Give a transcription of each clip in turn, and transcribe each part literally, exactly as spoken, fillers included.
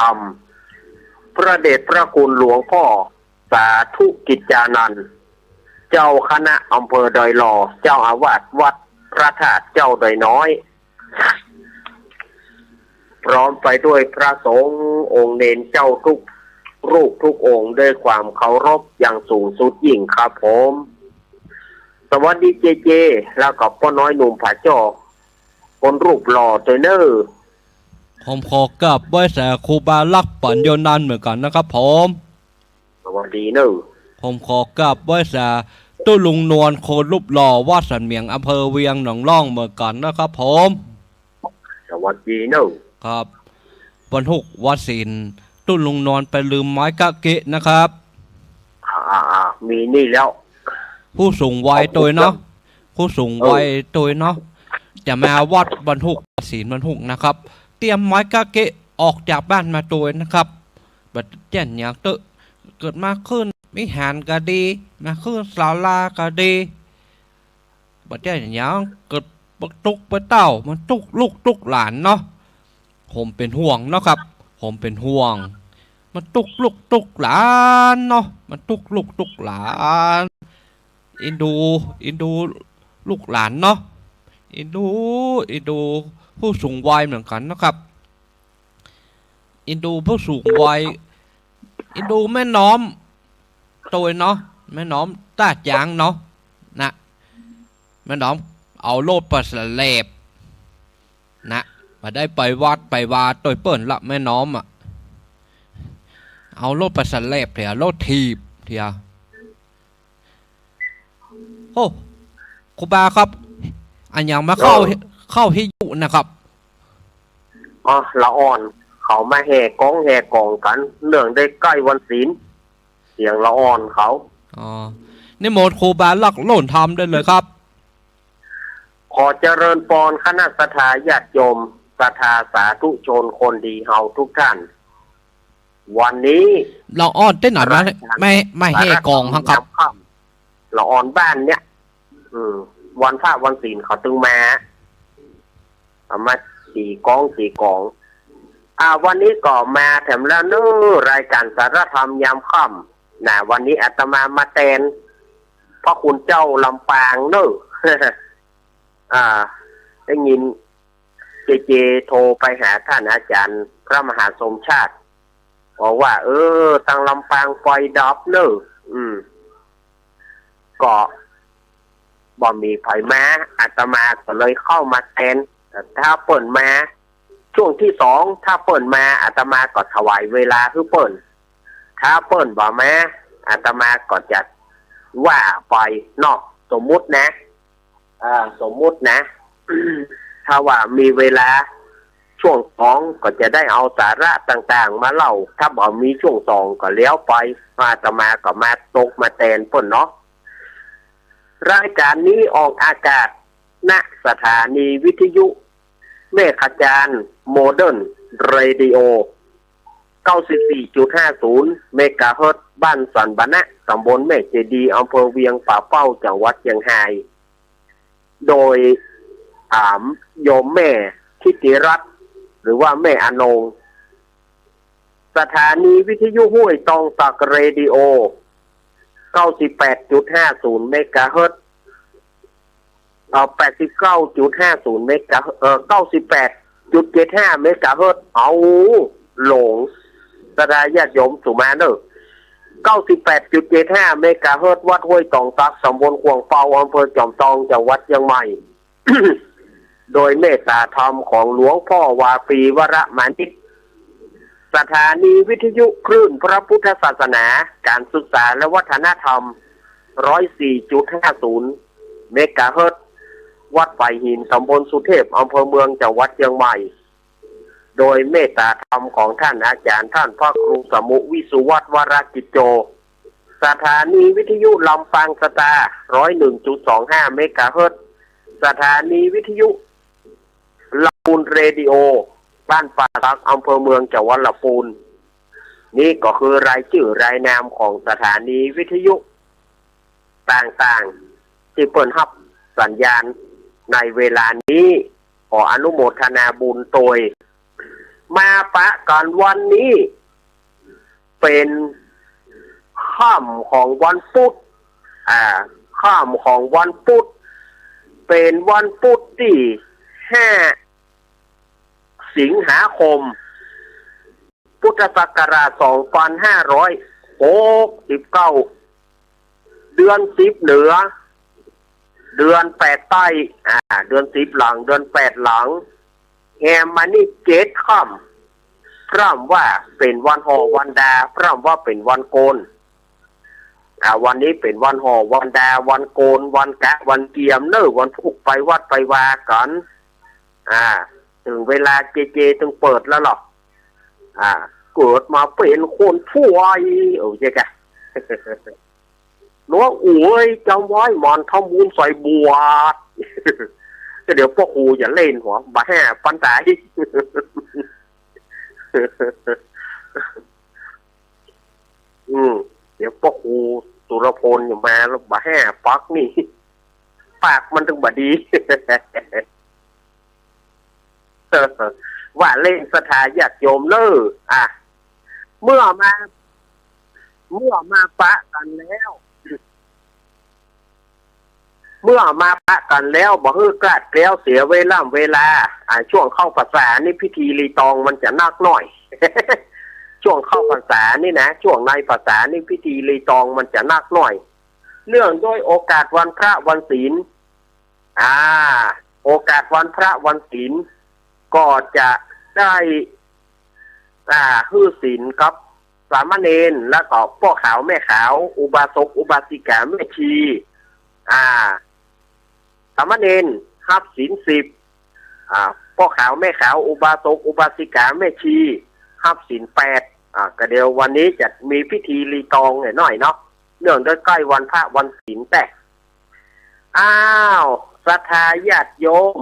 ธรรม พระเดชพระคุณหลวงพ่อสาธุกิจจานันท์ เจ้าคณะอำเภอดอยหล่อ เจ้าอาวาสวัดพระธาตุเจ้าดอยน้อย พร้อมไปด้วยพระสงฆ์องค์เณรเจ้าทุกรูปทุกองค์ ด้วยความเคารพอย่างสูงสุดยิ่งครับผม สวัสดีเจเจ แล้วก็ป้อน้อยหนุ่มผาจ้อ คนรูปหล่อตวยเน่อ ผมขอกราบไหว้สาครูบาลักษณ์ปัญโญนันท์เหมือนกั๋นนะครับผม สวัสดีเน่อ ผมขอกราบไหว้สาตุ๊ลุงนวล คนรูปหล่อ วัดสันเหมียง อำเภอเวียงหนองล่องเหมือนกั๋นนะครับผม สวัสดีเน่อ ครับ วันฮุกวันศีล ตุ๊ลุงนวลไปลืมไม้กาเก๊ะนะครับ อ่าอ่าอ่า มีนี่แล้ว ผู้สูงวัยตวยเนาะ ผู้สูงวัยตวยเนาะ จะมาวัดวันฮุกวันศีลวันฮุกนะครับ เตรียมไม้กาเก๊ะออกจากบ้านมาตวยนะครับ บ่าเจียนหยังเต๊อะ เกิดมาขึ้นวิหารก็ดี มาขึ้นศาลาก็ดี บ่าเจียนหยัง เกิดปะตุ๊กปะเต้า มันตุ๊กลูกตุ๊กหลานเนาะ ผมเป๋นห่วงเนาะครับ ผมเป๋นห่วง มันตุ๊กลูกตุ๊กหลานเนาะ มันตุ๊กลูกตุ๊กหลาน เอ็นดู เอ็นดูลูกหลานเนาะ เอ็นดู เอ็นดูผู้สูงวัยเหมือนกั๋นนะครับ เอ็นดูผู้สูงวัย เอ็นดูแม่น้อมตวยเนาะ แม่น้อมต้าจ๋างเนาะ นะ แม่น้อมเอาโลดปลาสะแลบนะ บ่าได้ไปวัดไปวาตวยเปิ้นละ แม่น้อมอะ เอาโลดปลาสะแลบเถีย โลดถีบเถีย โอ้ ครูบาครับ อะหยังมาเข้า เออ เข้าฮิทยุนะครับ อ๋อ ละอ่อนเขามาแห่กองแห่ก๋องกั๋น เนื่องได้ใก้วันศีล เสียงละอ่อนเขา อ๋อ นิมนต์ครูบาลักษณ์โลนธรรมได้เลยครับ ขอเจริญปอนคณะศรัทธาญาติโยม ศรัทธาสาธุชนคนดีเฮาทุกท่าน วันนี้ ละอ่อนเต้นหน่อยมา รายการ มา มาแห่ก๋องครับ ยามค่ำ ละอ่อนบ้านเนี่ย อืม วันพระวันศีลเขาตึงมา เอามาสี่กองสี่กอง อ่า วันนี้ก็มาแถมแล้วเนอะ รายการสาระธรรมยามค่ำนะ วันนี้อาตมามาแตนพระคุณเจ้าลำปางเนอะ อ่า ได้ยินเจเจโทรไปหาท่านอาจารย์พระมหาสมชาติ บอกว่า เออ ตังลำปางไฟดับเนอะ อืม ก็บ่มีใผมา อาตมาก็เลยเข้ามาแตน ถ้าเปิ้นมาช่วงที่สอง ถ้าเปิ้นมา อาตมาก็ถวายเวลาหื้อเปิ้น ถ้าเปิ้นบ่มา อาตมาก็จะว่าไปเนาะ สมมุตินะ อ่า สมมุตินะ ถ้าว่ามีเวลาช่วงสองก็จะได้เอาสาระต่างๆ มาเล่า ถ้าบ่มีช่วงสองก็แล้วไป อาตมาก็มาตกมาแตนเปิ้นเนาะ รายการนี้ออกอากาศ ณ สถานีวิทยุแม่ขจาร โมเดิร์นเรดิโอ เก้าสิบสี่จุดห้าศูนย์ เมกะเฮิรตซ์ บ้านสันบะนะ ตำบลแม่เจดีย์ อำเภอเวียงป่าเป้า จังหวัดเจียงฮาย โดย อ่า โยมแม่ทิติรัตน์ หรือว่าแม่อนง สถานีวิทยุห้วยตองสักเรดิโอ เก้าสิบแปดจุดห้าศูนย์ เมกะเฮิรตซ์ เอ่อ แปดสิบเก้าจุดห้าศูนย์ เมกะ เอ่อ เก้าสิบแปดจุดเจ็ดห้า เมกะเฮิรตซ์ เอาหลง ศรัทธาญาติโยมสุมาเนอ เก้าสิบแปดจุดเจ็ดห้า เมกะเฮิรตซ์ วัดห้วยตองสัก ตำบลขวางเปา อำเภอจอมตอง จังหวัดเจียงใหม่ โดยเมตตาธรรมของหลวงพ่อวาปี วรมานิต สถานีวิทยุคลื่นพระพุทธศาสนา การศึกษาและวัฒนธรรม ร้อยสี่จุดห้าศูนย์ เมกะเฮิรตซ์ วัดฝายหิน ตำบลสุเทพ อำเภอเมือง จังหวัดเจียงใหม่ โดยเมตตาธรรมของท่านอาจารย์ ท่านพระครูสมุห์ วิสุวัฒน์ วรกิจโจ สถานีวิทยุลำปางสตาร์ ร้อยหนึ่งจุดสองห้า เมกะเฮิรตซ์ สถานีวิทยุลำพูนเรดิโอ บ้านป่าสัก อำเภอเมือง จังหวัดลำพูน นี่ก็คือรายจื้อรายนามของสถานีวิทยุต่างๆ ตี้เปิ้นฮับสัญญาณในเวลานี้ ขออนุโมทนาบุญโตย มาปะกั๋นวันนี้ เป๋นค่ำของวันพุธ อ่า ค่ำของวันพุธ เป๋นวันพุธตี้ห้า สิงหาคม พุทธศักราชสองปันห้าร้อยหกสิบเก้า เดือนสิบเหนือ เดือนแปดใต้ อ่า เดือนสิบหลัง เดือนแปดหลัง แฮมมานี่เจ็ดค่ำ พร่ำว่าเป๋นวันห่อวันดา พร่ำว่าเป๋นวันโกน อ่า วันนี้เป๋นวันห่อวันดา วันโกน วันกะ วันเกียมเน่อ วันพูกไปวัดไปวากั๋น อ่า เถิงเวลาเจเจตึงเปิดแล้วเหรอ อ่า เกิดมาเป๋นคนป่วย โอ้ เจ๊กะ หลวงปู่เอ้ย จ๋ำไว้หมั่นทำบุญใส่บาตร ก็เดี๋ยวป้อครูจะเล่นหัว บ่าแห่ปันตาย อืม เดี๋ยวป้อครูสุรพลจะมาแล้ว บ่าแห่ปากนี่ ปากมันตึงบ่ดี ว่าเล่นศรัทธาญาติโยมเน่อ อ่ะ เมื่อมา เมื่อมาปะกั๋นแล้ว เมื่อมาปะกั๋นแล้ว บ่หื้อคลาดแคล้วเสียเวล่ำเวลา อ่า ช่วงเข้าพรรษานี่พิธีรีตองมันจะนักหน่อย ช่วงเข้าพรรษานี่นะ ช่วงในพรรษานี่พิธีรีตองมันจะนักหน่อย เนื่องด้วยโอกาสวันพระวันศีล อ่า โอกาสวันพระวันศีล ก็จะได้ อ่า หื้อศีลกับสามเณร แล้วก็ป้อขาวแม่ขาว อุบาสกอุบาสิกาแม่ชี อ่า สามเณรฮับศีลสิบ อ่า ป้อขาวแม่ขาว อุบาสกอุบาสิกาแม่ชี ฮับศีลแปด อ่า ก็เดี๋ยววันนี้จะมีพิธีรีตองหน่อยเนาะ เนื่องด้วยใก้วันพระวันศีลแต๊ อ้าว ศรัทธาญาติโยม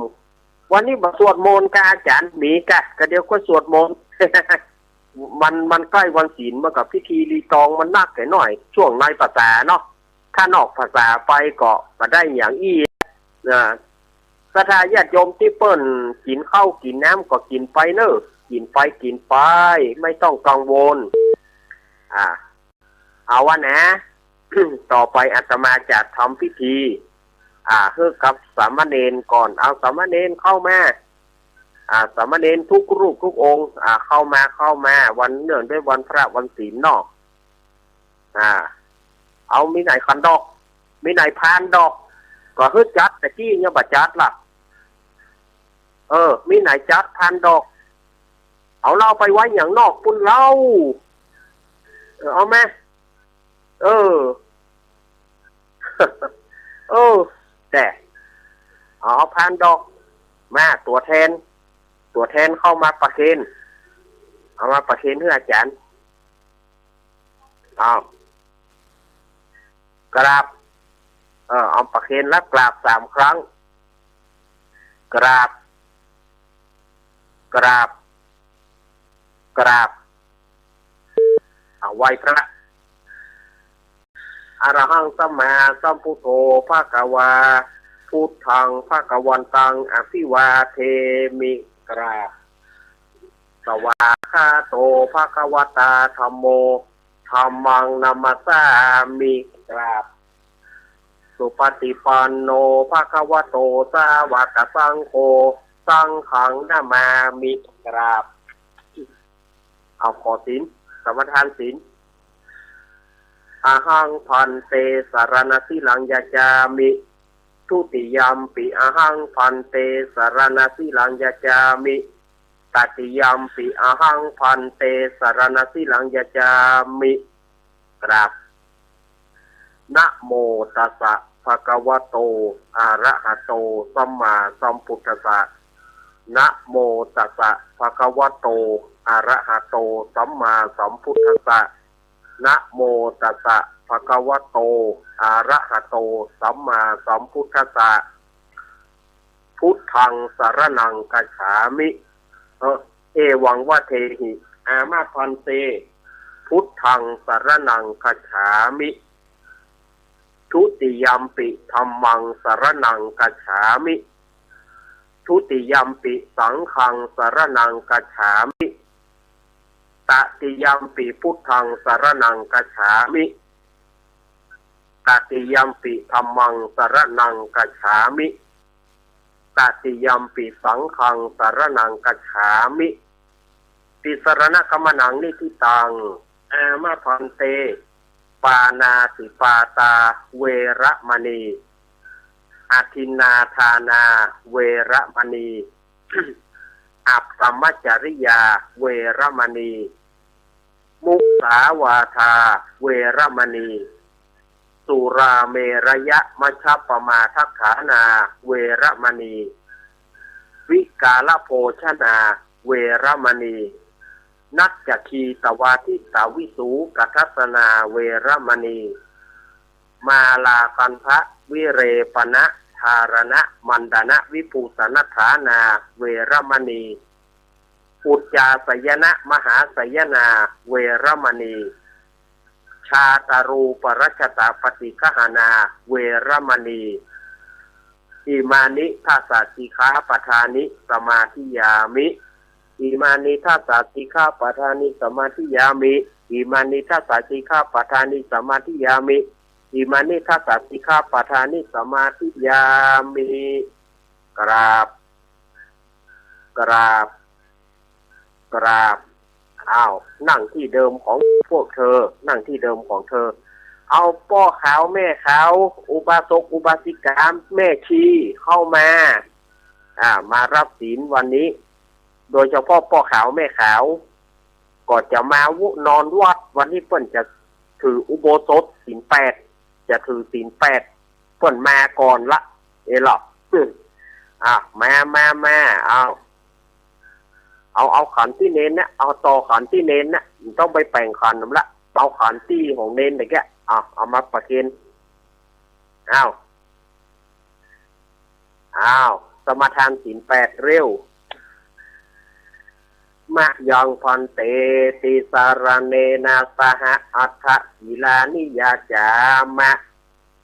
วันนี้บ่สวดมนต์กาอาจ๋ารย์ มีกะ ก็เดี๋ยวค่อยสวดมนต์ มัน มันใก้วันศีล มันก็พิธีรีตองมันนักไปหน่อย ช่วงในพรรษาเนาะ ถ้านอกพรรษาไปก็บ่ได้หยังอี้ นะ ศรัทธาญาติโยมตี้เปิ้นกิ๋นข้าวกิ๋นน้ำก็กิ๋นไปเน่อ กิ๋นไปกิ๋นไป ไม่ต้องกังวล อ่า เอาวะนะ ต่อไปอาตมาจะทำพิธี อ่า หื้อกับสามเณรก่อน เอาสามเณรเข้ามา อ่า สามเณรทุกรูปทุกองค์ อ่า เข้ามา เข้ามา วันเนื่องด้วยวันพระวันศีลเนาะ อ่า เอามีไหนขันดอก มีไหนพานดอก ก็หื้อจัด ตะกี้ยังบ่จัดล่ะ เออ มีไหนจัดพานดอก เอาเล่าไปไว้อย่างนอกปุ้นเล่า เออ เอาไหม เออ เออ แต่ เอาพานดอก มา ตั๋วแทน ตั๋วแทนเข้ามาประเคน เอามาประเคนหื้ออาจ๋ารย์ เอา กราบ เออ เอาประเคนแล้วกราบสามครั้ง กราบ กราบ กราบ เอาไหว้พระ อะระหังสัมมาสัมพุทโธภะคะวา พุทธังภะคะวันตัง อะภิวาเทมิ กราบ สวากขาโตภะคะวะตาธัมโม ธัมมังนะมัสสามิ กราบ สุปฏิปันโนภะคะวะโตสาวกสังโฆ สังฆังนะมามิ กราบ เอาขอศีล สมาทานศีล อะหังภันเต สะระณะสีลังยะจามิ ทุติยัมปิ อะหังภันเต สะระณะสีลังยะจามิ ตติยัมปิ อะหังภันเต สะระณะสีลังยะจามิ กราบ นะโมตัสสะภะคะวะโต อะระหะโต สัมมาสัมพุทธัสสะ นะโมตัสสะภะคะวะโต อะระหะโต สัมมาสัมพุทธัสสะ นะโมตัสสะภะคะวะโต อะระหะโต สัมมาสัมพุทธัสสะ พุทธังสะระณังคัจฉามิ เออ เอวังวะเทหิ อามาภันเต พุทธังสะระณังคัจฉามิ ทุติยัมปิ ธัมมังสะระณังคัจฉามิ ทุติยัมปิ สังฆังสะระณังคัจฉามิ ตติยัมปิพุทธังสรณังคัจฉามิ ตติยัมปิธัมมังสรณังคัจฉามิ ตติยัมปิสังฆังสรณังคัจฉามิ ติสรณะขมนังนิฏฐิตัง อามะภันเต ปาณาติปาตาเวระมะณี อทินนาทานาเวระมะณี อัปพรหมจริยาเวระมะณี มุสาวาทาเวระมะณี สุราเมรยะมัชฌัปปมาทัฏฐานาเวระมะณี วิกาลโภชนาเวระมะณี นัจจคีตวาทิตาวิสูกทัสสนาเวระมะณี มาลาคันทะวิเลปนะธารณะมันดนะวิภูสนัฏฐานาเวระมะณี อุจจาสยนะมหาสยนาเวระมะณี ชาตารูปรัชตาปฏิคหานาเวระมะณี อิมานิทัสสะสิกขาปะทานิสมาธิยามิ อิมานิทัสสะสิกขาปะทานิสมาธิยามิ อิมานิทัสสะสิกขาปะทานิสมาธิยามิ อิมานิทัสสะสิกขาปะทานิสมาธิยามิ กราบ กราบ กราบ อ้าว นั่งที่เดิมของพวกเธอ นั่งที่เดิมของเธอ เอาป้อขาวแม่ขาว อุบาสกอุบาสิกาแม่ชีเข้ามา อ่า มารับศีลวันนี้ โดยเฉพาะป้อขาวแม่ขาว ก็จะมาวุนอนวัด วันนี้เปิ้นจะถืออุโบสถศีลแปด จะถือศีลแปด เปิ้นมาก่อนละ เอหลอ อ่ะ มา มา มา เอา เอา เอาขันติเณรนะ เอาต่อขันติเณรนะ บ่ต้องไปแป่งขันนำละ เอาขันติของเณรตะกี้ เอา เอามาประเคน เอา อ้าว สมาทานศีลแปดเร็ว มะยังภันเต ติสรเณนะสหะ อัฏฐะสีลานิยาจามะ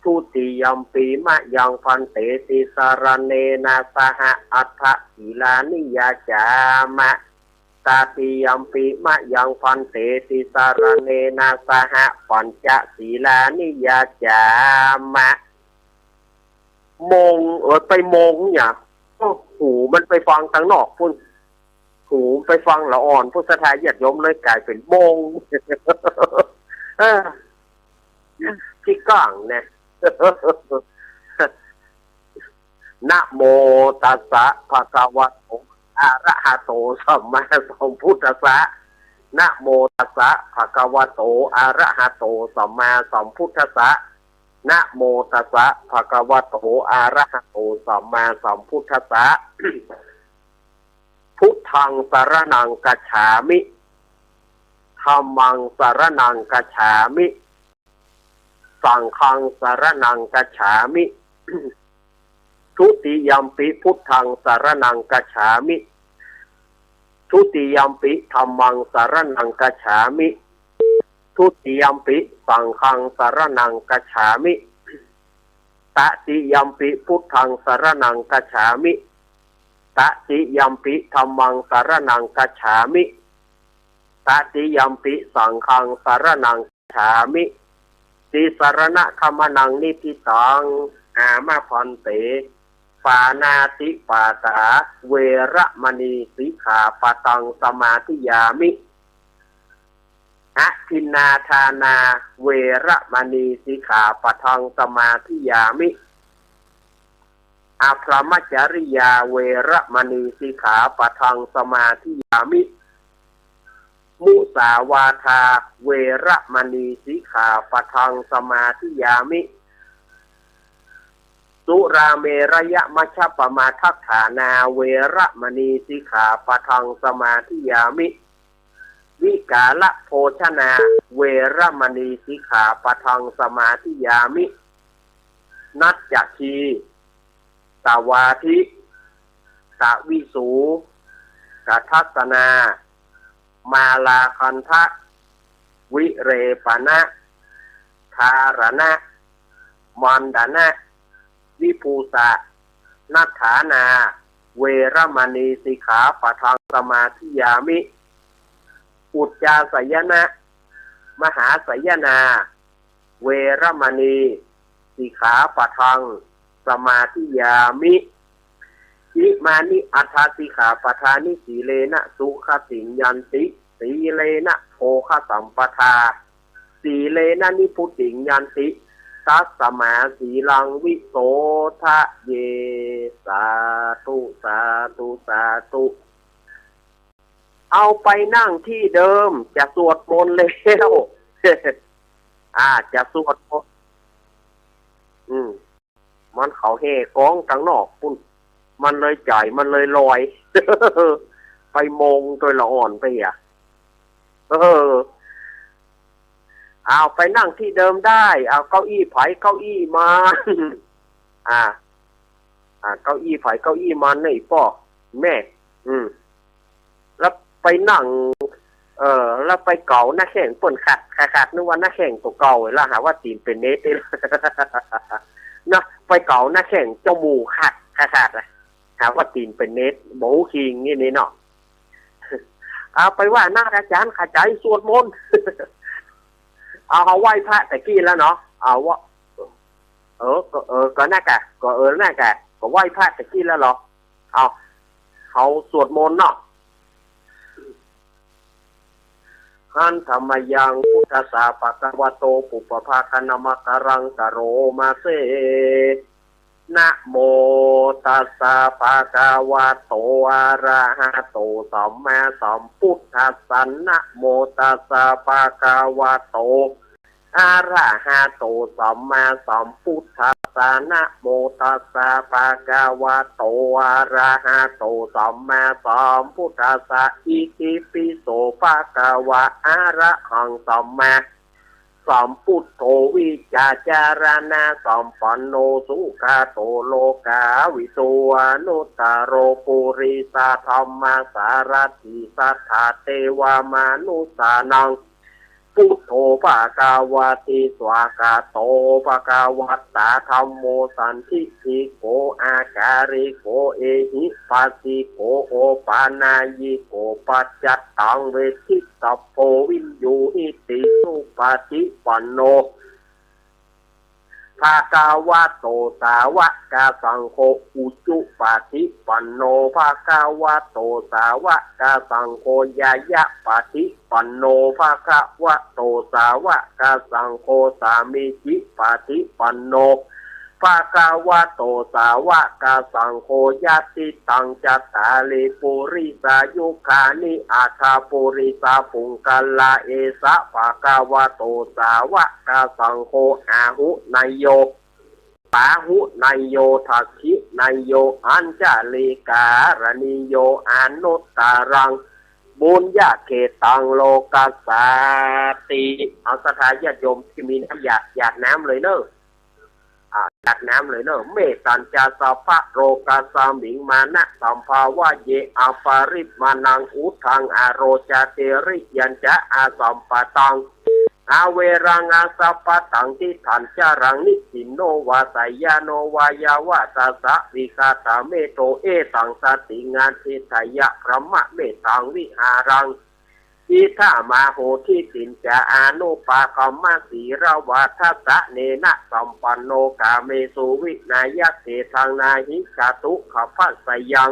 ทุติยัมปิ มะยังภันเต ติสรเณนะสหะ อัฏฐะสีลานิยาจามะ ตติยัมปิ มะยังภันเต ติสรเณนะสหะ ปัญจสีลานิยาจามะ มง เออ ไปมงเนี่ย โอ้ หูมันไปฟังตางนอกพุ้น หูไปฟังละอ่อน พุทธศรัทธาญาติโยมเลยกลายเป๋นมง เออ ขี้ก้างนะ นะโมตัสสะ ภะคะวะโต อะระหะโต สัมมาสัมพุทธัสสะ นะโมตัสสะ ภะคะวะโต อะระหะโต สัมมาสัมพุทธัสสะ นะโมตัสสะ ภะคะวะโต อะระหะโต สัมมาสัมพุทธัสสะ พุทธังสรณังคัจฉามิ ธัมมังสรณังคัจฉามิ สังฆังสรณังคัจฉามิ ทุติยัมปิพุทธังสรณังคัจฉามิ ทุติยัมปิธัมมังสรณังคัจฉามิ ทุติยัมปิสังฆังสรณังคัจฉามิ ตติยัมปิพุทธังสรณังคัจฉามิ ตติยัมปิธัมมังสรณังคัจฉามิ ตติยัมปิสังฆังสรณังคัจฉามิ ติสรณะขมนังนิฏฐิตัง อามะภันเต ปาณาติปาตาเวระมะณี สิกขาปะทังสมาธิยามิ อทินนาทานาเวระมะณี สิกขาปะทังสมาธิยามิ อพรหมจริยาเวระมะณี สิกขาปะทังสมาธิยามิ มุสาวาทาเวระมะณี สิกขาปะทังสมาธิยามิ สุราเมรยะมัชฌัปปมาทัฏฐานาเวระมะณี สิกขาปะทังสมาธิยามิ วิกาลโภชนาเวระมะณี สิกขาปะทังสมาธิยามิ นัจจคีตวาทิตวิสูกทัสสนา มาลาคันทะวิเลปนะธารณะมันดนะวิภูสะนัฏฐานาเวระมะณี สิกขาปะทังสมาธิยามิ อุจจาสยนะ มหาสยนา เวรมณี สิกขาปะทัง สมาธิยามิ อิมานิ อัตถะ สิกขาปะทานิ สีเลนะ สุขติง ยันติ สีเลนะ โภคสัมปทา สีเลนะ นิพพุติง ยันติ ตัสมา สีลัง วิโสทะเย สาธุ สาธุ สาธุ เอาไปนั่งตี้เดิม จะสวดมนต์แล้ว อ่า จะสวดมนต์ อืม มันเขาแห่กลองตังนอกปู้น มันเลยจ๋าย มันเลยลอย ไปมองตวยละอ่อนไปอะ เออ เอาไปนั่งตี้เดิมได้ เอาเก้าอี้ใผเก้าอี้มัน อ่า อ่า เก้าอี้ใผเก้าอี้มันนี่ป้อ แม่ อืม แล้วไปนั่ง เออ แล้วไปเก๋าหน้าแข้งเปิ้นขัด ขัด นึกว่าหน้าแข้งตั๋วเก่า แล้วหาว่าตี๋นเป๋นเนส นะ ไปเก๋าหน้าแข้งเจ้าหมู่ขัด ขัด อะ หาว่าตี๋นเป๋นเนส บ่ฮู้คิงนี่ นี่เนาะ เอาไปว่าหน้าอาจ๋ารย์ ข้าจ๋าสวดมนต์ เอา เฮาไหว้พระตะกี้แล้วเนาะ เอาว่า เออ ก็ เออ ก็นั่นกะ ก็ เออ นั่นกะ ก็ไหว้พระตะกี้แล้วเหรอ เอา เฮาสวดมนต์เนาะ หันธะมะยัง พุทธัสสะ ภะคะวะโต ปุพพะภาคะนะมะกะรัง กะโรมะเส นะโมตัสสะ ภะคะวะโต อะระหะโต สัมมาสัมพุทธัสสะ นะโมตัสสะ ภะคะวะโต อะระหะโต สัมมาสัมพุทธัสสะ นะโมตัสสะ ภะคะวะโต อะระหะโต สัมมาสัมพุทธัสสะ อิติปิโส ภะคะวะ อะระหัง สัมมา สัมพุทโธ วิชชาจารณะสัมปันโน สุขะโต โลกาวิทู อนุตตะโร ปุริสะธัมมะสารถิ สัทธาเตวะมะนุสสานัง พุทโธ ภะคะวะติ สวากาโต ภะคะวะตา ธัมโม สันทิฏฐิโก อะกาลิโก เอหิปัสสิโก โอปะนายิโก ปัจจัตตัง เวทิตตะโพ วิญญูหิติ สุปะฏิปันโน ภะคะวะโต สาวะกะสังโฆ อุจุปะฏิปันโน ภะคะวะโต สาวะกะสังโฆ ญาญะปะฏิปันโน ภะคะวะโต สาวะกะสังโฆ สามีจิปะฏิปันโน ภะคะวะโต สาวะกะสังโฆ ญาติตัง จัตตาริ ปุริสายุคานิ อัฏฐะ ปุริสะปุงกะละ เอสะ ภะคะวะโต สาวะกะสังโฆ อาหุเนยโย ปาหุเนยโย ทักขิเนยโย อัญจลิการณีโย อนุตตะรัง ปุญญะเขตัง โลกัสสาติ เอาศรัทธาญาติโยมตี้มีน้ำหยาด หยาดน้ำเลยเนาะ อ่า หยาดน้ำเลยเนาะ เมตตัญจะสัพพะโรกัสสมิง มานะสัมภาเว อะปะริมาณัง อุทธัง อโรจะ ติริยัญจะ อสัมปะตัง อเวรัง อสัพพะตัง ทิฏฐัญจะรัง นิสสินโน วาสายาโน วายาวัจจะ วิคตะเมโท เอตังสติง อธิฏฐะยะ พรหมเมธัง วิหารัง อิทธามาโห ทิฏฐิญจะ อนุปะกัมมะ สีลาวาทัสสะเนนะ สัมปันโน กาเมสุ วินะยะ เขตัง นาหิ จาตุ ขัพพะสะยัง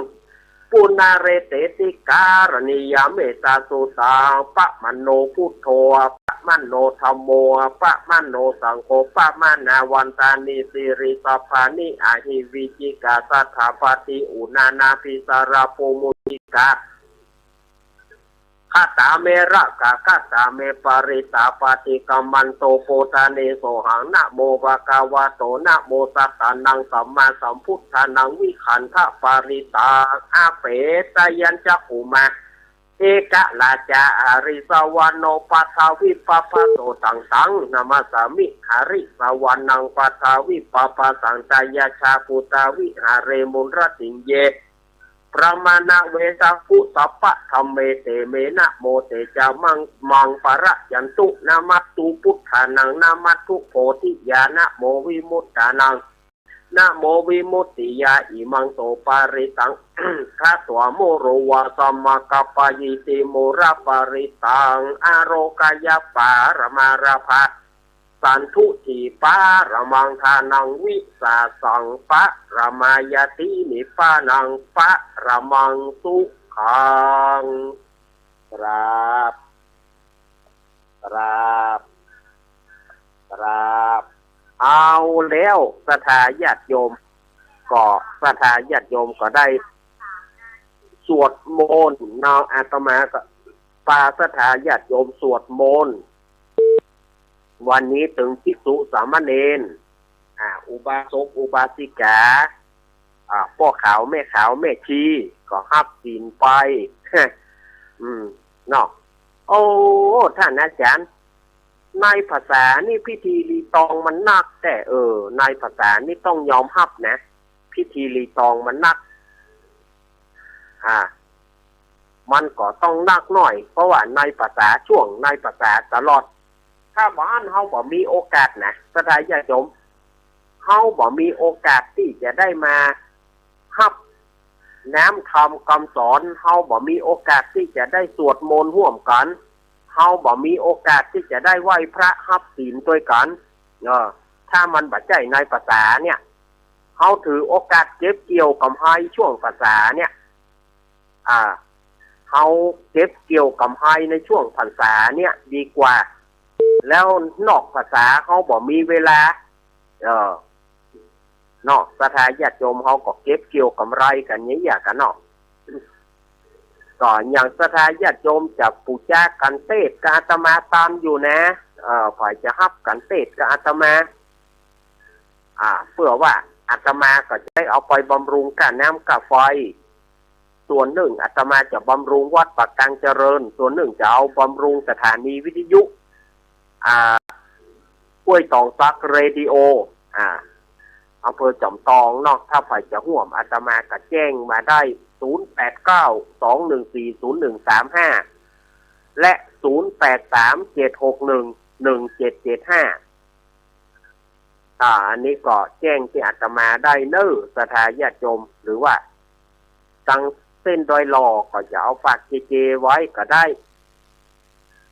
ปุนะเรเตติ การณียะ เมตตาสุตาปะมะโน พุทโธ ปะมะโน ธัมโม ปะมะโน สังโฆ ปะมะนาวันตานิ สิริสัพพานิ อะหิ วิจิกา สัทธาปาติ อุนานาภิสาระ ปูมุติกา ขะตาเม ระกะขะตาเม ปะริตตา ปะฏิกะมันโต โพธาเน โสหัง นะโม ภะคะวะโต นะโม สัตตานัง สัมมาสัมพุทธานัง วิขันธะปะริตตา อะเปตะยัญจะ กุมะ เอกะราชา อะริสะวะโน ปัทธาวิปปะโส ตัง ตัง นะมัสสามิ อะริสะวะนัง ปัทธาวิปปะสัง ตะยะชา ปุตตา วิหาเร มุนรติงเย พรหมานะเวสะภุ สัพพะธัมเม เต เม นะโม เต จะมัง มัง ปะระยันตุ นะมัสสุ พุทธานัง นะมัสสุ โพธิยา นะโม วิมุตตานัง นะโมวิมุตติยา อิมังโสปาริตัง คาตวา โมโรวา สัมมากัปปะยิติ โมระปาริตัง อโรคยะปารมาราภะ สันตุถีปารมัง ทานังวิสาสัง ปารมายาติ นิพพานัง ปารมังสุขัง ครับ ครับ ครับ เอาแล้ว ศรัทธาญาติโยม ก็ ศรัทธาญาติโยมก็ได้สวดมนต์เนาะ อาตมาก็ปาศรัทธาญาติโยมสวดมนต์ วันนี้ตึงภิกษุสามเณร อ่า อุบาสกอุบาสิกา อ่า ป้อขาวแม่ขาวแม่ชี ก็ฮับศีลไป อืม เนาะ โอ้ ต้านอาจ๋ารย์ ในภาษานี่พิธีรีตองมันนักแต๊ เออ ในภาษานี่ต้องยอมฮับนะ พิธีรีตองมันนัก อ่า มันก็ต้องนักหน้อย เพราะว่าในภาษาช่วง ในภาษาตลอด ถ้าบ่อั้นเฮาบ่มีโอกาสนะ ศรัทธาญาติโยม เฮาบ่มีโอกาสตี้จะได้มาฮับน้ำธรรมกำสอน เฮาบ่มีโอกาสตี้จะได้สวดมนต์ฮ่วมกั๋น เฮาบ่มีโอกาสตี้จะได้ไหว้พระฮับศีลตวยกั๋น เออ ถ้ามันบ่ใจ้ในภาษาเนี่ย เฮาถือโอกาสเก็บเกี่ยวกำไรช่วงพรรษาเนี่ย อ่า เฮาเก็บเกี่ยวกำไรในช่วงพรรษาเนี่ยดีกว่า แล้วนอกพรรษาเฮาบ่มีเวลา เออ เนาะ ศรัทธาญาติโยมเฮาก็เก็บเกี่ยวกำไรกั๋นเยียะๆ กั๋นเนาะ ก็อย่างศรัทธาญาติโยมจะปู๋จากั๋นเตสน์กับอาตมาต๋ามอยู่นะ เอ่อ ใผจะฮับกั๋นเตสน์กับอาตมา อ่า เปื้อว่าอาตมาก็จะได้เอาไปบำรุงก้าน้ำก้าไฟ ส่วนนึ่งอาตมาจะบำรุงวัดปากกลางเจริญ ส่วนนึ่งจะเอาบำรุงสถานีวิทยุ อ่า ห้วยตองสักเรดิโอ อ่า อำเภอจอมตองเนาะ ถ้าใผจะฮ่วมอาตมาก็แจ้งมาได้ ศูนย์แปดเก้า สองหนึ่งสี่ ศูนย์หนึ่งสามห้า และ ศูนย์แปดสาม เจ็ดหกหนึ่ง หนึ่งเจ็ดเจ็ดห้า อ่า อันนี้ก็แจ้งตี้อาตมาได้เน้อ ศรัทธาญาติโยม หรือว่า ตังเส้นดอยหล่อก็จะเอาฝากเจเจไว้ก็ได้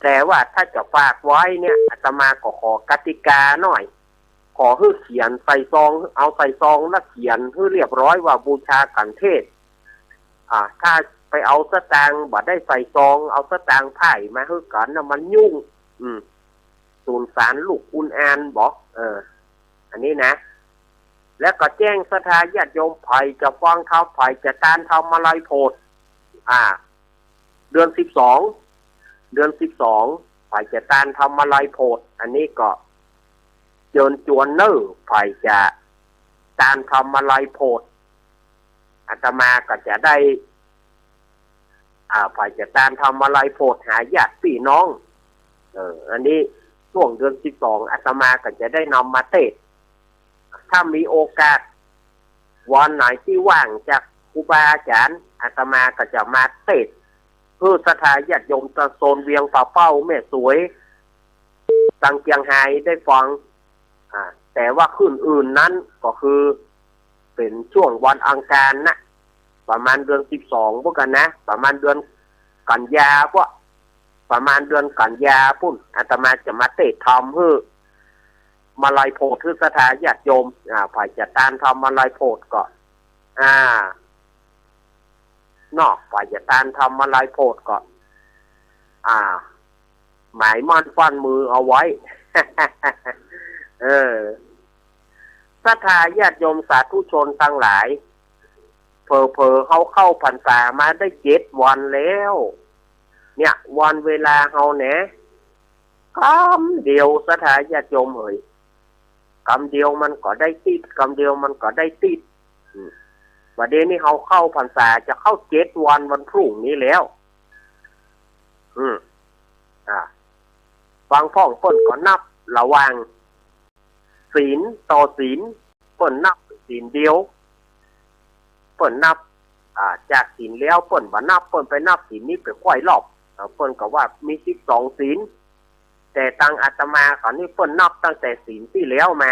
แต่ว่าถ้าจะฝากไว้เนี่ย อาตมาก็ขอกติกาหน่อย ขอหื้อเขียนใส่ซอง เอาใส่ซองแล้วเขียนหื้อเรียบร้อยว่าบูชากั๋นเตสน์ อ่า ถ้าไปเอาสตางค์บ่ได้ใส่ซอง เอาสตางค์ไพร่มาหื้อกั๋นน่ะมันยุ่ง อืม สูญสารลูกอุนอานบ่ เออ อันนี้นะ แล้วก็แจ้งศรัทธาญาติโยม ใผจะฟังธรรม ใผจะตานธรรมาลัยโพธิ อ่า เดือนสิบสอง เดือนสิบสอง ใผจะตานธรรมาลัยโพธิ อันนี้ก็เจิญจวนเน้อ ใผจะตานธรรมาลัยโพธิ อาตมาก็จะได้ อ่า ใผจะตานธรรมาลัยโพธิหาญาติปี้น้อง เออ อันนี้ช่วงเดือนสิบสอง อาตมาก็จะได้นำมาเตสน์ ถ้ามีโอกาส วันไหนตี้ว่างจากครูบาอาจ๋ารย์ อาตมาก็จะมาเตสน์ หื้อศรัทธาญาติโยมตางโซนเวียงป่าเป้า แม่สวย ตางเจียงฮายได้ฟัง อ่า แต่ว่าคืนอื่นนั้นก็คือ เป๋นช่วงวันอังคารนะ ประมาณเดือนสิบสองพุ้นกั๋นนะ ประมาณเดือนกันยาพุ้น ประมาณเดือนกันยาพุ้น อาตมาจะมาเตสน์ธรรมหื้อ มาลัยโพธิหื้อศรัทธาญาติโยม อ่า ใผจะตานธรรมาลัยโพธิก็ อ่า เนาะ ใผจะตานธรรมาลัยโพธิก็ อ่า หมายมั่นฟั่นมือเอาไว้ เออ ศรัทธาญาติโยมสาธุชนตังหลาย เผลอๆ เฮาเข้าพรรษามาได้เจ็ดวันแล้ว เนี่ย วันเวลาเฮาแหน กำเดียว ศรัทธาญาติโยมเอ๋ย กำเดียวมันก็ได้ติ๊ด กำเดียวมันก็ได้ติ๊ด อืม บ่าเดี่ยวนี้เฮาเข้าพรรษาจะเข้าเจ็ดวัน วันพรุ่งนี้แล้ว อืม อ่า บางพ่องเปิ้นก็นับระหว่างศีลต่อศีล เปิ้นนับศีลเดียว เปิ้นนับ อ่า จากศีลแล้วเปิ้นบ่นับ เปิ้นไปนับศีลนี้ไปคว่ำรอบ อ่า เปิ้นก็ว่ามีสิบสองศีล แต่ตางอาตมาเขานี่เปิ้นนับตั้งแต่ศีลตี้แล้วมา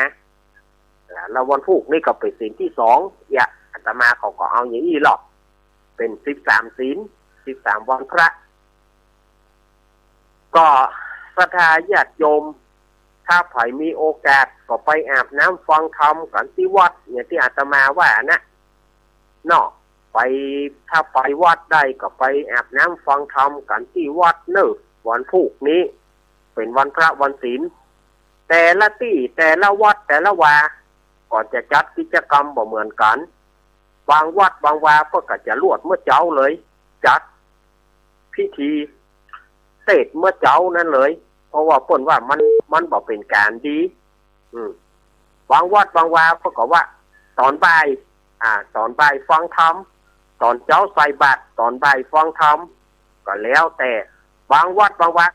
แล้ววันพูกนี้ก็เป๋นศีลตี้สอง เยียะ อาตมาเขาก็เอาอย่างอี้ลอ เป๋นสิบสามศีล สิบสามวันพระ ก็ศรัทธาญาติโยม ถ้าใผมีโอกาสก็ไปอาบน้ำฟังธรรมกั๋นตี้วัด อย่างตี้อาตมาว่านะ เนาะ ไป ถ้าไปวัดได้ก็ไปอาบน้ำฟังธรรมกั๋นตี้วัดเน่อ วันพูกนี้ เป๋นวันพระวันศีล แต่ละตี้ แต่ละวัด แต่ละวา ก็จะจัดกิจกรรมบ่เหมือนกั๋น บางวัดบางวาเปิ้นก็จะลวดเมื่อเจ๊าเลย จัดพิธีเตสน์เมื่อเจ๊านั้นเลย เพราะว่าเปิ้นว่ามัน มันบ่เป๋นก๋านดี อืม บางวัดบางวาเปิ้นก็ว่าต๋อนบ่าย อ่า ต๋อนบ่ายฟังธรรม ต๋อนเจ๊าใส่บาตร ต๋อนบ่ายฟังธรรม ก็แล้วแต่ บางวัดบางวา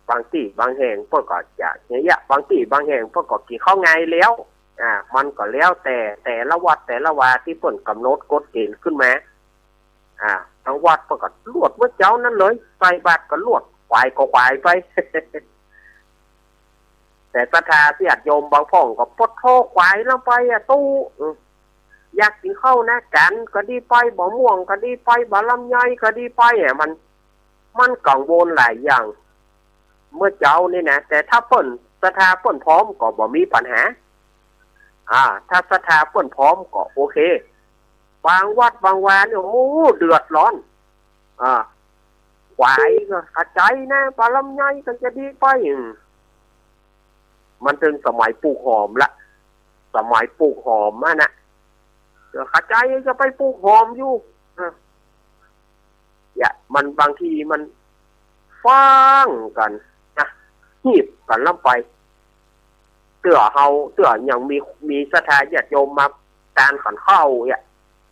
บางตี้บางแห่งเปิ้นก็จะเยียะ บางตี้บางแห่งเปิ้นก็กิ๋นข้าวงายแล้ว อ่า มันก็แล้วแต่ แต่ละวัดแต่ละวาตี้เปิ้นก๋ำหนดกฎเกณฑ์ขึ้นมา อ่า บางวัดเปิ้นก็ลวดเมื่อเจ๊านั้นเลย ใส่บาตรก็ลวด ขวายก็ขวายไป แต่ศรัทธาญาติโยมบางพ่องก็ปะโธขวายลงไปอะ ตุ๊ อืม อยากกิ๋นข้าวนะ ก๋านก็ดีไป บ่าม่วงก็ดีไป บ่าลำไยก็ดีไปอะ มัน มันกังวลหลายอย่าง เมื่อเจ๊านี่นะ แต่ถ้าเปิ้นศรัทธาเปิ้นพร้อมก็บ่มีปัญหา อ่า ถ้าศรัทธาเปิ้นพร้อมก็โอเค บางวัดบางวานี่ โอ้ เดือดร้อน อ่า ขวายก็ขะใจ๋นะ บ่าลำไยก็จะดีไป อืม มันเถิงสมัยปลูกหอมละ สมัยปลูกหอมอะนะ เดี๋ยวขะใจ๋จะไปปลูกหอมอยู่ อ่ะ เยียะ มันบางทีมันฟั่งกั๋นนะ ฮีบกั๋นล้ำไป เตื้อเฮา เตื้อยังมี มีศรัทธาญาติโยมมาตานขันข้าวเยียะ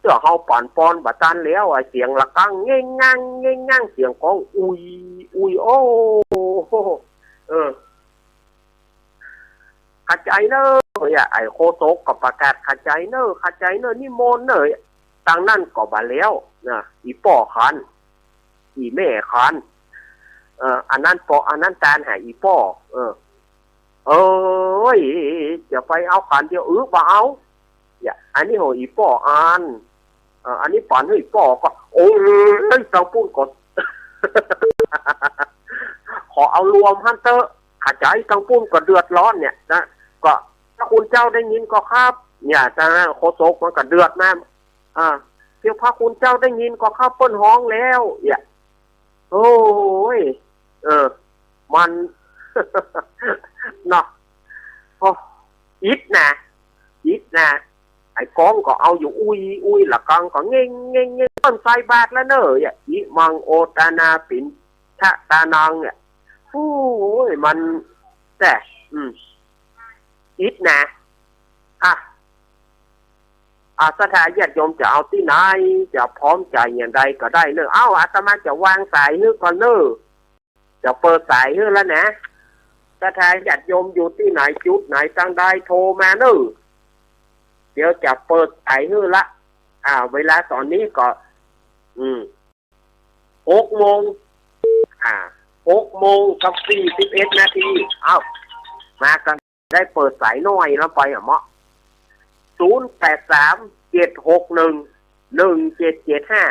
เตื้อเฮาป๋อนปอนบ่ตันแล้วอะ เสียงระฆังเง้งงั่ง เง้งงั่ง เสียงกลองอุย อุย โอ้โห เออ ขะใจ๋เน่อ เยียะ ไอ้โฆษกก็ประกาศ ขะใจ๋เน่อ ขะใจ๋เน่อ นิมนต์เน่อ ตางนั้นก็บ่าแล้วนะ อี่ป้อขัน อี่แม่ขัน เออ อันนั้นป้อ อันนั้นตานหาอี่ป้อ เออ เอ้ย จะไปเอาขันเดียว อือ บ่าเอา เยียะ อันนี้หออี่ป้ออัน เออ อันนี้ป๋อนหื้ออี่ป้อก็ โอ้ย ตางปุ้นก็ ขอเอารวมหั้นเต๊อะ ขะใจ๋ ตางปุ้นก็เดือดร้อนเนี่ยนะ ก็ พระคุณเจ้าได้ยินก่อครับ เนี่ย ตางโฆษกมันก็เดือดมา อ่า เดี๋ยวพระคุณเจ้าได้ยินก่อครับ เปิ้นฮ้องแล้ว เนี่ย โอ้ย เออ มัน เนาะ โอ้ อิดนะ อิดนะ ไอ้กลองก็เอาอยู่อุย อุย ละฆังก็เง้ง เง้ง เง้ง เปิ้นใส่บาตรแล้วเน่อ เนี่ย อิมังโอตานาปิณฑะตานัง เนี่ย โอ้ย มัน แต่ อืม อิดนะ อ่ะ อ่ะ ศรัทธาญาติโยมจะเอาตี้ไหน จะพร้อมจ่ายอย่างใดก็ได้เน่อ เอ้า อาตมาจะวางสายหื้อก่อนเน่อ จะเปิดสายหื้อแล้วนะ ศรัทธาญาติโยมอยู่ตี้ไหน จุดไหน ตางใด โทรมาเน่อ เดี๋ยวจะเปิดสายหื้อละ อ่า เวลาต๋อนนี้ก็ อืม หกโมง อ่า หกโมงกับสี่สิบเอ็ดนาที เอ้า มากั๋น ได้เปิดสายหน้อยแล้วไปอะเมาะ ศูนย์แปดสาม เจ็ดหกหนึ่ง หนึ่งเจ็ดเจ็ดห้า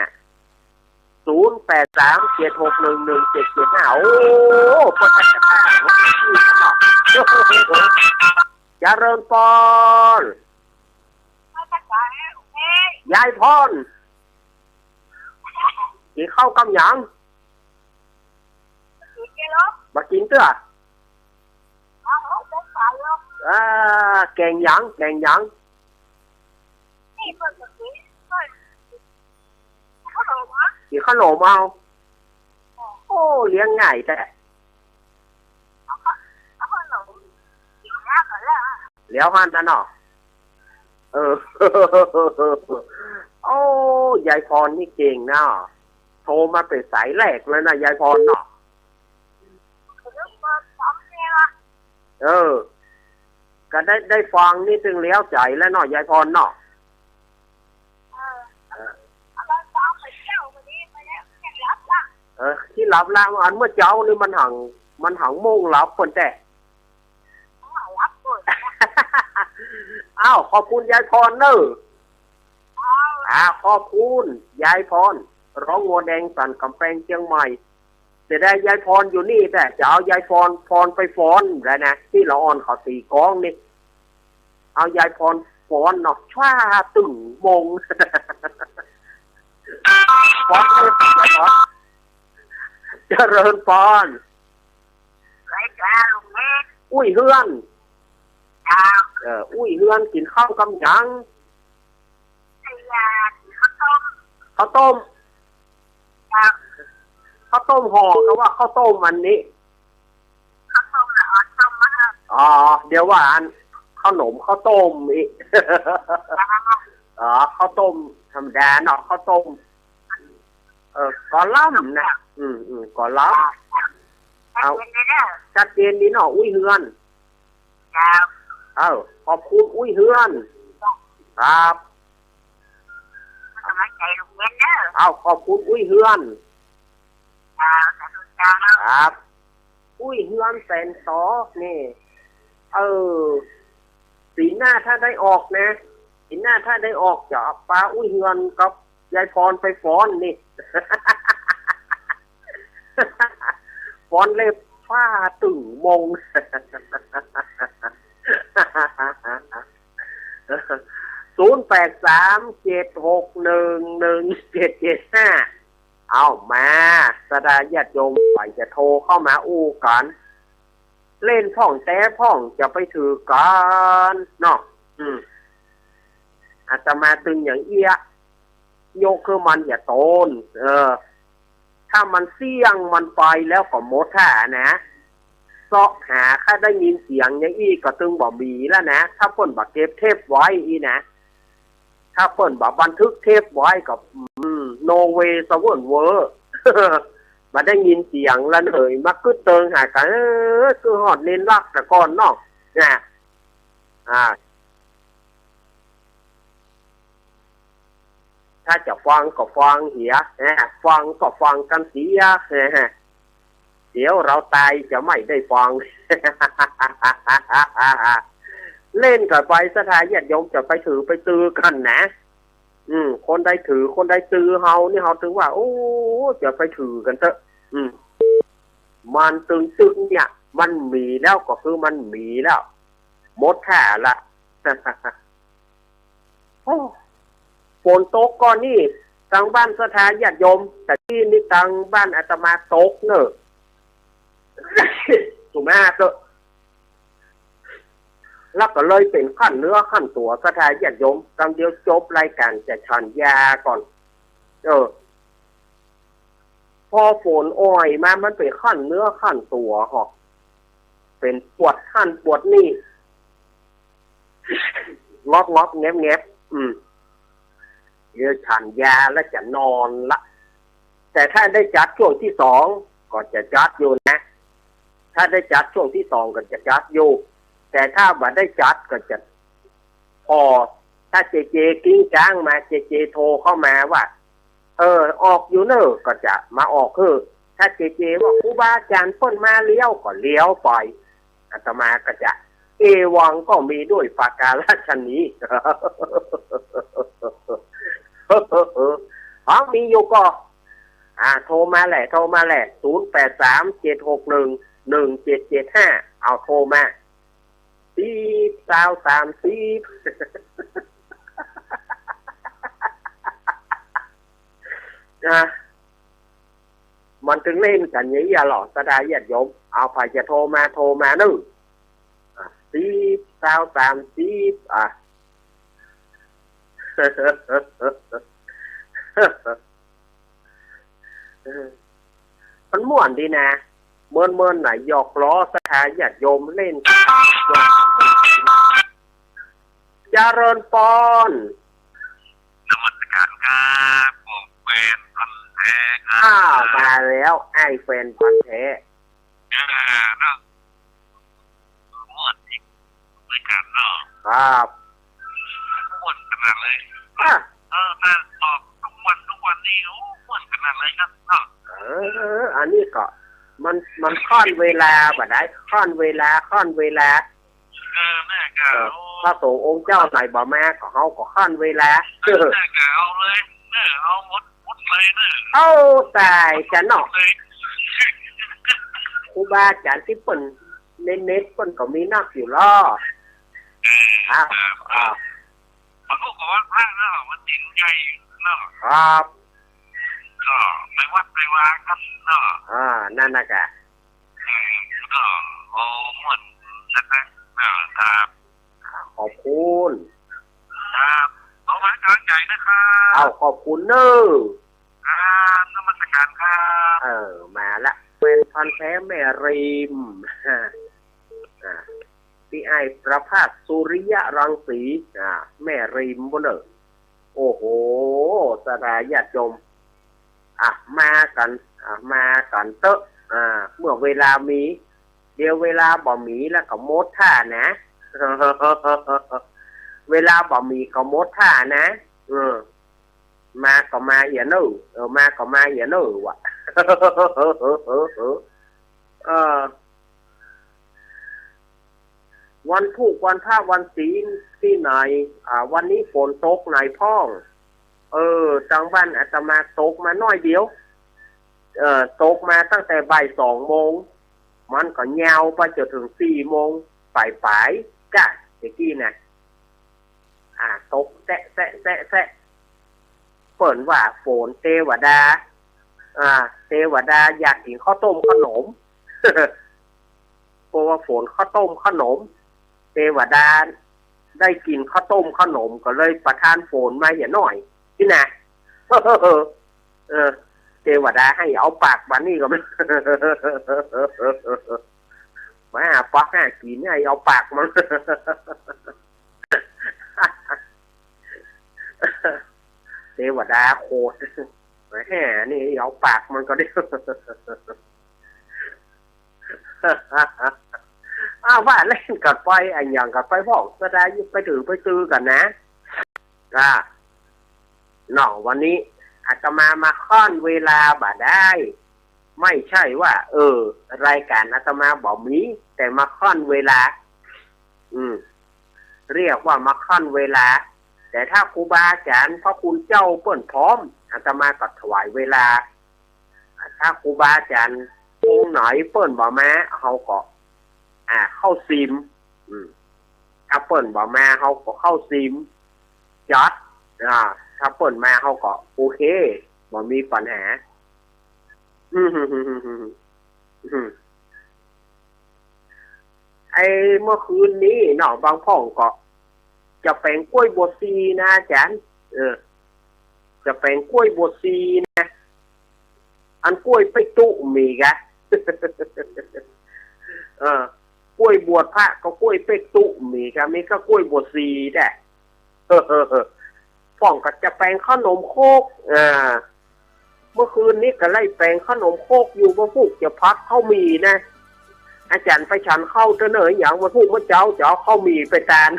ศูนย์แปดสาม เจ็ดหกหนึ่ง หนึ่งเจ็ดเจ็ดห้า โอ้ เปิ้นจะ เจริญปอน ยายพร กิ๋นข้าวกำหยัง บ่ากิ๋นเตื้อ อ่า แก๋งหยัง แก๋งหยัง กิ๋นขนมเอา โอ้ เลี้ยงง่ายแต๊ แล้วหั้นน่ะเนาะ เออ โอ้ ยายพรนี่เก่งเนาะ โทรมาเป๋นสายแรกเลยนะ ยายพรเนาะ เออ ก็ได้ ได้ฟังนี่ตึงแล้วใจ๋แล้วเนาะ ยายพรเนาะ เออ เออ ตี้หลับละ อันเมื่อเจ๊านี่มันหัง มันหังโมงหลับเปิ้นแต๊ อ้าว ขอบคุณยายพรเน่อ อ่า ขอบคุณยายพร ร้องงัวแดงสันก๋ำแปงเจียงใหม่ เสียดายยายพรอยู่นี่ แต่จะเอายายพร พรไปฟ้อนแล้วนะ ตี้ละอ่อนเขาตีกลองนี่ เอายายพรฟ้อนเนาะ ชว้าตึงมง ฟ้อนเลย ฟ้อน เจริญพร ไหว้เจ้าลุงเล็ก อุ้ยเฮือน เจ้า เออ อุ้ยเฮือน กิ๋นข้าวกำหยัง ไอ้ยา กิ๋นข้าวต้ม ข้าวต้ม เจ้า ข้าวต้มห่อ ก็ว่าข้าวต้มอันนี้ ข้าวต้มน่ะ เอาต้มมาให้ อ๋อ เดี๋ยวว่าอัน ขนมข้าวต้มอีก เจ้า อ๋อ ข้าวต้มธรรมดาเนาะ ข้าวต้ม เออ กอลัมน์นะ อืม อืม กอลัมน์ เอา ชัดเจนดีเนาะ ชัดเจนดีเนาะ อุ้ยเฮือน เจ้า เออ ขอบคุณอุ้ยเฮือน ครับ ให้ก๋ำลังใจ๋ลุงเล็กเน่อ เอา ขอบคุณอุ้ยเฮือน เจ้า สาธุเจ้า ครับ อุ้ยเฮือนแสนสอนี่ เออ ปี๋หน้าถ้าได้ออกนะ ปี๋หน้าถ้าได้ออกจะปาอุ้ยเฮือนกับยายพรไปฟ้อนนี่ ฟ้อนเล็บฟ้าตึงมง ศูนย์แปดสาม เจ็ดหกหนึ่ง หนึ่งเจ็ดเจ็ดห้า เอามา ศรัทธาญาติโยมใฝ่จะโทรเข้ามาอู้กั๋น เล่นพ่องแต๊พ่องจะไปถือกั๋นเนาะ อืม อาตมาตึงอย่างเอี้ย ยกคือมันอย่าโตน เออ ถ้ามันเสี้ยงมันไปแล้วก็หมดท่านะ เซาะหา ถ้าได้ยินเสียงอย่างอี้ก็ตึงบ่มีแล้วนะ ถ้าเปิ้นบ่เก็บเทปไว้อี้นะ ถ้าเปิ้นบ่บันทึกเทปไว้ก็ อืม no way สะเวิ้นเว้อ บ่ได้ยินเสียงละเหน่อย มากึ๊ดเติงหากั๋น เออ คือฮอดเน้นลักแต่ก่อนเนาะ นะ อ่า ถ้าจะฟังก็ฟังเหีย นะ ฟังก็ฟังกั๋นเสีย นะ เดี๋ยวเราต๋ายจะไม่ได้ฟัง เล่นกั๋นไป ศรัทธาญาติโยมจะไปถือไปตือกั๋นนะ อืม คนใดถือ คนใดตือเฮานี่ เฮาตึงว่า โอ้ จะไปถือกั๋นเต๊อะ อืม มันตึงตึงเนี่ย มันมีแล้วก็คือมันมีแล้ว หมดท่าละ โอ้ ฝนตกก่อนนี่ ตางบ้านศรัทธาญาติโยม แต่กี้นี่ตางบ้านอาตมาตกเน่อ สุมาเต๊อะ แล้วก็เลยเป๋นขั้นเนื้อขั้นตั๋ว ศรัทธาญาติโยม กำเดียวจบรายก๋านจะฉันยาก่อน เออ พอฝนอ่อยมา มันเป๋นขั้นเนื้อขั้นตั๋วหอก เป๋นปวดหั้นปวดนี่ งอบงอบแงบแงบ อืม เดี๋ยวฉันยาแล้วจะนอนละ แต่ถ้าได้จัดช่วงตี้สองก็จะจัดอยู่นะ ถ้าได้จัดช่วงตี้สองก็จะจัดอยู่ แต่ถ้าบ่ได้จัดก็จะผ่อ ถ้าเจเจกริ้งกร้างมา เจเจโทรเข้ามาว่า เออ ออกอยู่เน่อ ก็จะมาออกหื้อ ถ้าเจเจว่าครูบาอาจ๋ารย์เปิ้นมาแล้ว ก็แล้วไป อาตมาก็จะ เอวังก็มีด้วยประการฉะนี้ เออ มีอยู่ก็ อ่า โทรมาแหละ โทรมาแหละ ศูนย์แปดสาม เจ็ดหกหนึ่ง หนึ่งเจ็ดเจ็ดห้า เอาโทรมา สิบ ซาว สามสิบ นะ มันตึงเล่นกั๋นอย่างเอี้ยหรอ ศรัทธาญาติโยม เอา ใผจะโทรมา โทรมาเน่อ อ่ะ สิบ ซาว สามสิบ อ่ะ เออ มันม่วนดีนะ เมินๆ น่ะ หยอกล้อศรัทธาญาติโยมเล่น เจริญปอน นมัสการครับ ผมแฟนพันธุ์แท้ครับ อ้าว มาแล้ว ไอ้แฟนพันธุ์แท้ เออ เนาะ ม่วนอีก รายการเนาะ ครับ ม่วนขนาดเลย อ่ะ เออ แต่ออกทุกวันทุกวันนี่ โอ้ ม่วนขนาดเลยครับเนาะ เออ อันนี้ก็ มัน มันค่อนเวลาบ่ได้ ค่อนเวลา ค่อนเวลา เออ แม่ก็ เออ โอ้ พระสงฆ์องค์เจ้าไหนบ่มาก็เฮาก็ค่อนเวลา เออ เอาเลยเนอะ เอาหมด หมดเลยเนอะ เอาตายจะเนาะ เลย ครูบาอาจ๋ารย์ตี้เปิ้นเน้นๆ เปิ้นก็มีนักอยู่ลอ เออ ครับ ครับ ครับ มันก็วันพระเนาะ วันศีลใหญ่เนาะ ครับ ก็ไปวัดไปวากั๋นเนาะ อ่า นั่นน่ะกะ เออ ก็ โอ้ ม่วนนะครับ เออ ครับ ขอบคุณ ครับ ขอให้กำลังใจนะครับ เอา ขอบคุณเนอะ ครับ นมัสการครับ เออ มาละ แฟนพันธุ์แท้แม่ริม อ่า พี่อ้ายประภาสสุริยะรังสี อ่า แม่ริมบ่เนอะ โอ้โห ศรัทธาญาติโยม อ่ะ มากั๋น อ่ะ มากั๋นเต๊อะ อ่า เมื่อเวลามี เดี๋ยวเวลาบ่มีแล้วก็หมดท่านะ เวลาบ่มีก็หมดท่านะ เออ มาก็มาเหียเนอะ เออ มาก็มาเหียเนอะวะ เออ วันธูปวันพระวันศีลตี้ไหน อ่า วันนี้ฝนตกไหนพ่อง เออ ตางบ้านอาตมาตกมาน้อยเดียว เออ ตกมาตั้งแต่บ่ายสองโมง มันก็ยาวไปจนเถิงสี่โมงป๋ายๆ ก้า เมื่อกี้นะ อ่า ตกแซะแซะแซะแซะ เปิ้นว่าฝนเตวดา อ่า เตวดาอยากกิ๋นข้าวต้มขนม เพราะว่าฝนข้าวต้มขนม เตวดาได้กิ๋นข้าวต้มขนมก็เลยประทานฝนมาเหียหน้อย ตี้นะ เออ เตวดาหื้อเอาปากมันนี่ก็ มาหาปอกหากิ๋นหื้อเอาปากมัน เตวดาโขด มาหานี่เอาปากมันก็ได้ อ้าว ว่าเล่นกั๋นไป อะหยังกั๋นไปพ่อง ศรัทธาไปถือไปตือกั๋นนะ อ่า เนาะ วันนี้อาตมามาค่อนเวลาบ่ได้ ไม่ใช่ว่า เออ รายการอาตมาบ่มี แต่มาค่อนเวลา อืม เรียกว่ามาค่อนเวลา แต่ถ้าครูบาอาจ๋ารย์พระคุณเจ้าเปิ้นพร้อม อาตมาก็ถวายเวลา ถ้าครูบาอาจ๋ารย์องค์ไหนเปิ้นบ่มา เฮาก็ อ่า เข้าซิม อืม ถ้าเปิ้นบ่มา เฮาก็เข้าซิม จัด อ่า ถ้าเปิ้นมา เฮาก็โอเค บ่มีปัญหา อืม ไอ้เมื่อคืนนี้เนาะ บางพ่องก็จะแป๋งก๊วยบวชชีนะอาจ๋ารย์ เออ จะแป๋งก๊วยบวชชีนะ อันก๊วยเป๊กตุ๊มีกะ เออ ก๊วยบวชพระก็ก๊วยเป๊กตุ๊มีกะ มีก็ก๊วยบวชชีแต๊ พ่องก็จะแป๋งขนมครก อ่า เมื่อคืนนี้ก็ไล่แป๋งขนมครกอยู่ บ่ฮู้จะผัดข้าวหมี่นะ อาจ๋ารย์ไปฉันข้าวเต๊อะเน่อ หยังบ่ฮู้ เมื่อเจ๊าจะเอาข้าวหมี่ไปตาน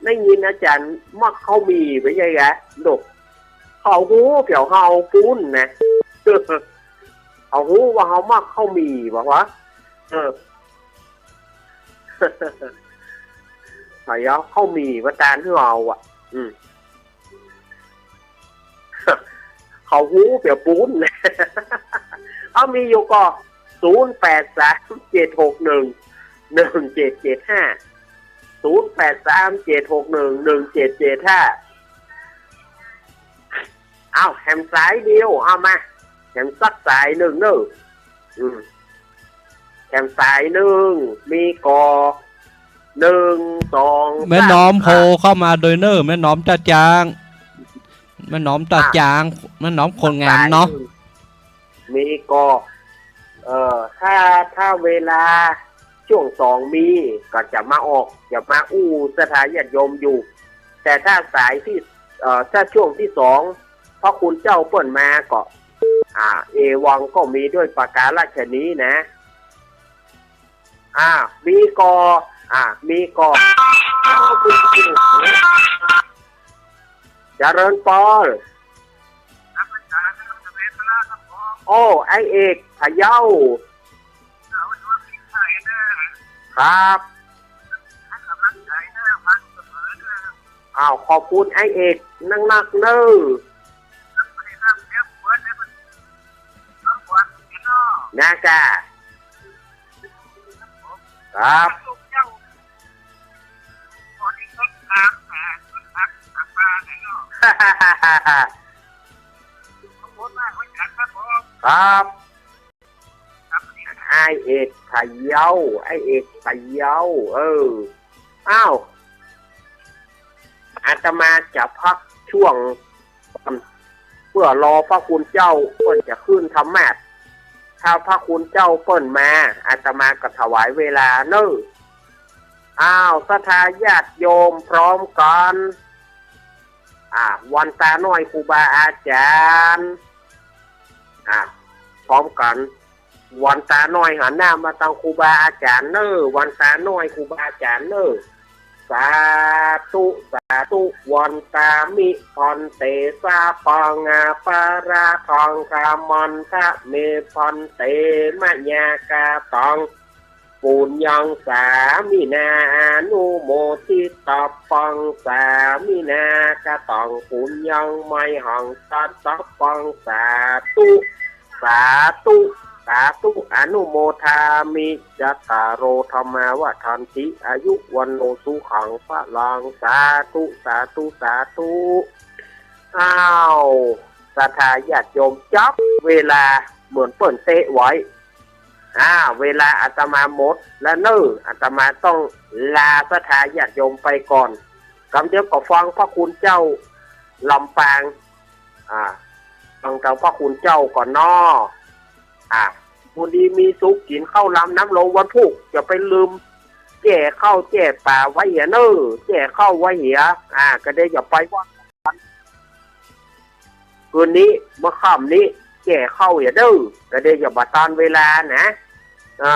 ได้ยินอาจ๋ารย์มักข้าวหมี่บ่ใจ้กะ โดก เขาฮู้เปียวเฮาปูนนะ เขาฮู้ว่าเฮามักข้าวหมี่บ่วะ เออ เขาเอาข้าวหมี่มาตานหื้อเฮาอ่ะ อืม เขาฮู้เปียวปูน เอามีอยู่ก่อ ศูนย์แปดสามเจ็ดหกหนึ่งหนึ่งเจ็ดเจ็ดห้า ศูนย์แปดสามเจ็ดหกหนึ่งหนึ่งเจ็ดเจ็ดห้า เอาแหมสายเดียว เอามา แหมสักสายนึ่งเน่อ อืม แหมสายนึ่ง มีก่อ นึ่ง สอง แม่น้อม สาม โทรเข้ามาโดยเน่อ แม่น้อมจ้าจาง แม่น้อมจ้าจาง แม่น้อมคนงามเนาะ มีก่อ เอ่อ ถ้า ถ้าเวลาช่วงสองมี ก็จะมาออก จะมาอู้ศรัทธาญาติโยมอยู่ แต่ถ้าสายที่ เอ่อ ถ้าช่วงที่สอง พระคุณเจ้าเปิ้นมาก็ อ่า เอวังก็มีด้วยประการฉะนี้นะ อ่า มีก่อ อ่า มีก่อ เจริญปอน โอ้ ไอ้เอกพะเยา เออ ครับ อ้าว ขอบคุณไอ้เอกนักๆ เน่อ นะจ๊ะ ครับ ครับ อ้ายเอกพะเยา อ้ายเอกพะเยา เออ อ้าว อาตมาจะพักช่วงก่อน เปื้อรอพระคุณเจ้าเปิ้นจะขึ้นธรรมาสน์ ถ้าพระคุณเจ้าเปิ้นมา อาตมาก็ถวายเวลาเน่อ อ้าว ศรัทธาญาติโยมพร้อมกั๋น อ่า วันตาน้อยครูบาอาจ๋ารย์ อ่า พร้อมกั๋น วันตาน้อยหันหน้ามาตังครูบาอาจ๋ารย์เน่อ วันตาน้อยครูบาอาจ๋ารย์เน่อ สาธุ สาธุ วันตามิ ภันเต สาปัง อาปารา ทองคำมันทะเม ภันเต มะยากาตัง ปุญญัง สามินา อนุโมทิตาปัง สามินา กะตัง ปุญญัง มหัง สัตตาปัง สาธุ สาธุ สาธุ อนุโมทามิ จัตตาโร ธัมมา วัฑฒันติ อายุ วัณโณ สุขัง พลัง สาธุ สาธุ สาธุ อ้าว ศรัทธาญาติโยม จับเวลาเหมือนเปิ้นเต๊ะไว้ อ่า เวลาอาตมาหมดแล้วเน่อ อาตมาต้องลาศรัทธาญาติโยมไปก่อน กำเดียวก็ฟังพระคุณเจ้าลำปาง อ่า ฟังตางพระคุณเจ้าก่อนเนาะ อ่า บุญดีมีสุข กิ๋นข้าวลำน้ำลงวันพูก อย่าไปลืม แจ้ข้าวแจ้ป๋าไว้เหียเน่อ แจ้ข้าวไว้เหีย อ่า กระเดียวอย่าไปว่า คืนนี้ เมื่อค่ำนี้ แจ้ข้าวเหียเน่อ กระเดียวอย่าบ่ตานเวลานะ อ่า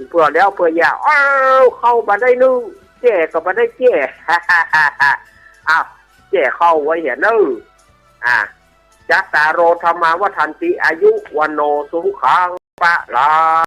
เปื้อแล้วเปื้ออย่า อ้าว ข้าวบ่ได้นึ่ง แจ้ก็บ่ได้แจ้ อ้าว แจ้ข้าวไว้เหียเน่อ อ่า จัตตาโร ธัมมา วัฑฒันติ อายุ วัณโณ สุขัง พลัง